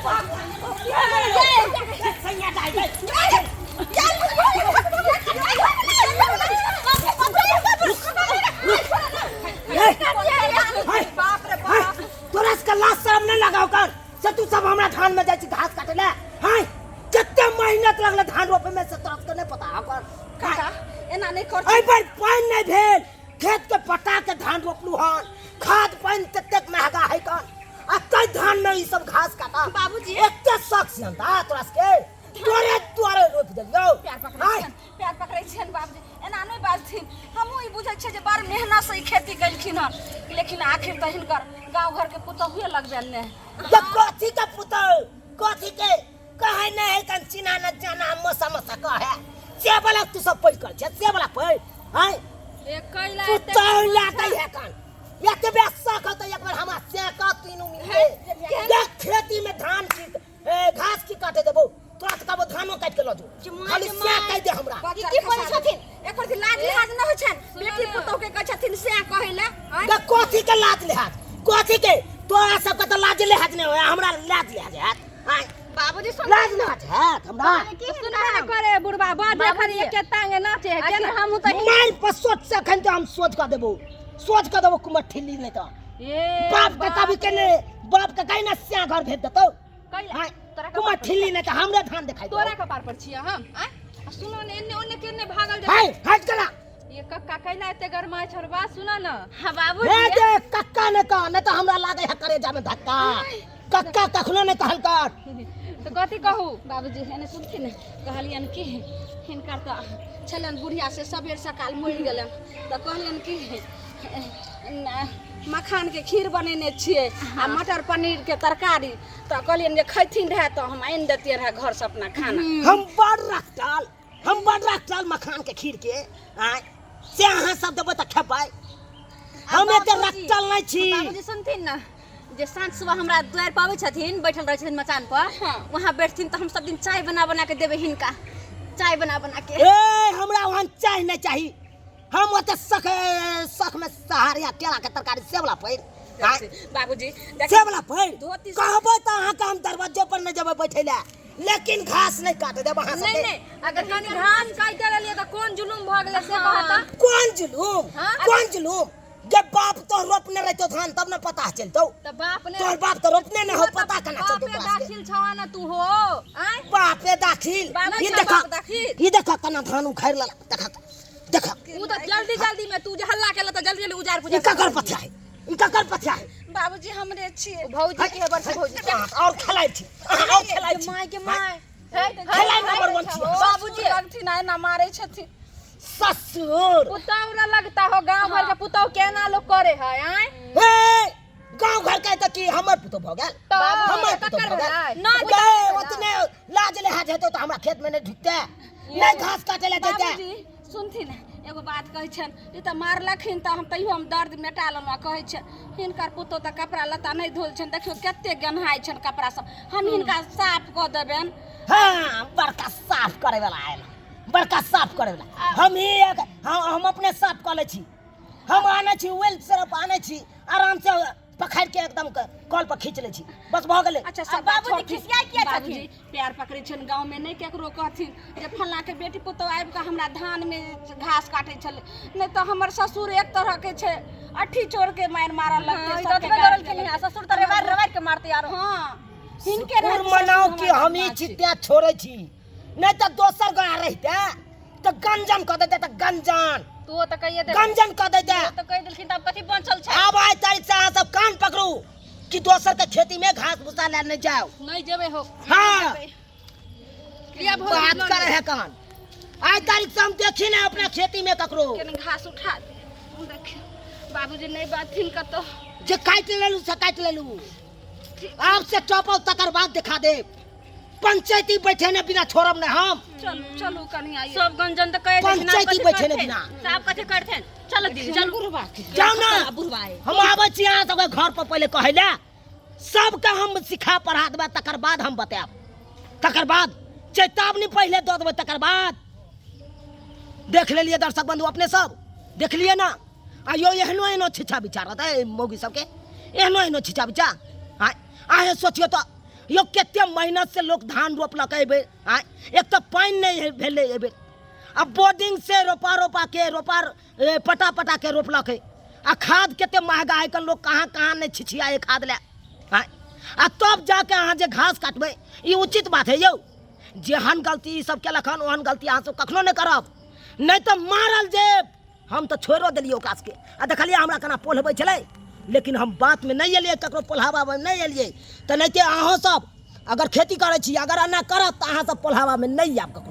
बाप रे बाप। तोरा सबके लाज शरम नहीं लगाओ कर से तू सब हमरा धान में जाइ छी घास काटे ले। हाय, कते मेहनत लगले धान रोपे में से तोरा सबके नहीं पता हो कर। काका, एना नहीं कर। एहि बेर पानि नहीं भेल, खेत के पटा के धान रोपलू हन, खाद पानि ततेक महगा है कन, आ तै धान में ई सब घास काटा। बाबूजी। एते शौक से हमरा तोरा सबके तोरे तोरे रोपि देलियौ। प्यार पकड़ै छियनि, प्यार पकड़ै छियनि बाबूजी, एना नहि बाजथिन। हमहूँ ई बुझै छियै जे बड़ मेहनत से ई खेती केलखिन हन, लेकिन आखिर तऽ हिनकर गाँव घरके पुतहुए लगबेल ने। तऽ कथी के पुतहु, कथी के कहै नहि है कन, चिन्हा न जाना, मसा मसा कहे से वाला तू सब पैघ कर छै से वाला पैघ हैं पुतहु लागै है कन। एतबे शौक होतै एक बेर हमरा से कह, तीनू मिलके देख खेती में धान की घास की काटे देबो तोरा, तऽ कहबो धानो काटि के लऽ जो, खाली से कहि दे हमरा। ई की बोलै छथिन? एकर दिन लाज लिहाज नहि होइ छनि, बेटी पुतहु के कहै छथिन से कहै लए, आँय? तऽ कथी के लाज लिहाज, कथी के? तोरा सबके तऽ लाज लिहाज नहि होय, हमरा लाज लिहाज हैत, आँय? बाबूजी सुन, लाज लिहाज हैत हमरा? की सुनबे न करे बुढ़बा, बड़ देखल एके तांगे नाचे है केना। हमहूँ तऽ मारि पर सोच से अखन तऽ हम सोच कऽ देबो, सोच कऽ देबो कुमर ठिल्ली। नहि तऽ ए बाप के कभी के ने, बाप के कहीं ना स्या घर भेज देतौ। कैला? आँय, तोरा कुमर कपार पर ठिल्ली नहि तऽ हमरे धान देखाइ देबौ। तोरा कपार पर छियै हम, आँय? आ सुनो ने, एन्ने ओन्ने केने भागल हाय हट चला। ये कक्का कैला एते गरमाइ छल? बात सुन न। हाँ बाबूजी। हे जे कक्का ने कह, नहि तऽ हमरा लागै है करेजा में धक्का। कक्का कखनो नहि कहल कर। तऽ कथी कहू? बाबूजी एने सुनथिन, कहलियनि कि हिनकर तऽ छलनि बुढ़िया से सबेर सकाल मरि गेलनि, तऽ कहलियनि कि मखानके खीर बनेने छियै आ मटर पनीरके तरकारी, तऽ कहलियनि जे खैथिन रहए तऽ हम आनि दैतियै रहए घरसँ अपना खाना। हम बड़ रखटाल, हम बड़ रखटाल मखान के खीर के। आँय, से अहाँ सब देबै तऽ खेबै, हम एते रखटल नहि छी। बाबूजी सुनथिन ने, जे साँझ सुबह हमरा दुआरि पर अबै छथिन, बैठल रहै छथिन मचान पर, वहाँ बैठथिन तऽ हम सब दिन चाय बना बना के देबै हिनका, चाय बना बना के। ए, हमरा वहाँ चाय नहि चाही, हम ओते सख सख में सहारिया केला के तरकारी से वाला पैर। बाबूजी से वाला पैर धोती कहबै तऽ अहाँके हम दरवाजो पर नहि जेबै बैठै लए, लेकिन घास नहि काटे देब अहाँ नहीं सबके। नहीं, अगर कनी घास काटि लेलियै तऽ कोन जुलुम भऽ गेलै से कहता? कोन जुलूम, कोन जुलूम? जब बाप तो रोपने रहतो धान तब न पता चलतो। तऽ बाप ने तोहर बाप तो रोपने न हो, पता केना चलतो बापे तोरा सबके? दाखिल छवा न तू हो, आँय? बापे दाखिल। बाप ई छौ, देखा बाप दाखिल। ई देखा केना धान उखाड़ि लेलक, देखा देखा। उ तऽ जल्दी जल्दी में तू जे हल्ला केला तऽ जल्दी जल्दी उजार ई पुजार। ककर पथिया है? ई ककर पथिया है? बाबूजी, हमरे छियै। भौजी के है, बड़की भौजी के। अहाँ और खेलाइ छी, अहाँ और खेलाइ छी। माय के माय। खेलाइ नंबर वन छी। बाबूजी लगथिन, एना मारै छथिन। ससुर पुतहु न लगता हो, गांव घर के पुतहु केना लोग करे है, आँय? हे, गांव घर के तऽ की हमर पुतहु भऽ गेल? तऽ हमर पुतहु ककर भऽ गेल? भेलै? ना। गै, ओतने लाज लिहाज हेतौ तऽ हमरा खेत में नहि ढुकते, नहि घास काटे लए जैते। बाबूजी सुनथिन, एगो बात कहै छनि, ई तऽ मारलखिन तऽ हम तैयो हम दर्द मेटा लेलहुँ। आ कहै छनि हिनकर पुतहु तऽ कपड़ा लत्ता नहि धोल छनि, देखियौ कते गन्हाइ छनि कपड़ा सब, हम हिनका साफ कऽ देबनि। हाँ, बड़का साफ करे वाला आयल, बड़का साफ करे वाला। हम ही एक हम अपने साफ कऽ लै छी। हम आनै छी वेल सरफ आनै छी, आराम से पखारि के एकदम कल पर खींच लै छी, बस भऽ गेलै। अच्छा सब बात बाबूजी छोड़थिन। खिसियाइ किया छथिन? बाबूजी प्यार पकड़ै छनि, गाँवमे नहि केकरो कहथिन जे फल्लाँके बेटी पुतहु आबि कऽ हमरा धानमे घास काटै छलै, नहि तऽ हमर ससुर एक तरहके छै, अट्ठी चोरके मारि मारऽ लगतै हाँ, ई सबके, तऽ गारि देलखिन देलकै। हँ, ससुर तऽ रेबारि रेबारि के मारतै आरो। हँ, हिनके शुक्र रहैत मनाउ ससुर कि हमर हम ई बदमाश छी छै। तें छोड़ै छी, नहि तऽ दोसर गोरा रहिते तऽ गंजन कऽ देते, तऽ गंजन। तू तऽ कहिए दे। गंजन कऽ देते। तऽ कहि देलखिन तऽ आब कथी बचल छै? आब आइ तारीख से अहाँ सब कान पकड़ू कि दोसर के खेती में घास भूसा लए नहि जाओ। नहीं जेबै हो। हाँ। लिया भौजी, बात लऽ करे लिअ। है कान, आइ तारीख से हम देखी नहीं अपना खेती में ककरो। केना घास उठा दे, देखियौ बाबूजी नहि बाजथिन कतौ। जे काटि लेलू से काटि लेलू, आब से टपल तकर बाद देखा देब। पंचायती बैठे ने बिना छोड़ब ने हम। चलू चलू कनी आइए। सब गंजन तऽ कहि देलखिन, आब पंचायती कथी बैठे ने करथिन? बिना। सब कथी करथिन? चलो दीदी, चलू। बुढ़बा के जाउ ना। बुढ़बा है। हम आबै छी अहाँ सबके घर पर पहिले कहै लए, सबके हम सिखा पढ़ा देबै, तकर बाद हम बतायब, तकर बाद चेतावनी पहिले दऽ देबै, तकर बाद देख लेलियै। दर्शक बंधु, अपने सब देखलियै ना? आयो एहनो एहनो छिछा बिचा रहतै मौगी सबके, एहनो एहनो छिछा बिचा। आँय, अहें सोचियौ तऽ यौ कते मेहनत से लोक धान रोपलक एहि बेर। आँय, एक तऽ पानि नहि भेलै एहि बेर, आ बोर्डिंग से रोपा रोपा के रोपा पटा पटा के रोपलक है। आ खाद कते महगा है, कन लोग कहाँ कहाँ नहीं छिछिया है खाद ले। आँय, आ तब जाके अहाँ जे घास काटबै, ई उचित बात है यौ? जेहन गलती ई सब केलक हन, ओहन गलती अहाँ सब कखनो नहि करब, नहि तऽ मारल जेब। हम तऽ छोड़िओ देलियै ओकरा सबके, आ देखलियै हमरा केना पोल्हबै छलै, लेकिन हम बातमे नहि एलियै, ककरो पोल्हाबामे नहि एलियै। तऽ नहिते अहाँ सब अगर खेती करै छी, अगर एना करत तऽ अहाँ सब पोल्हाबामे नहि आयब ककरो।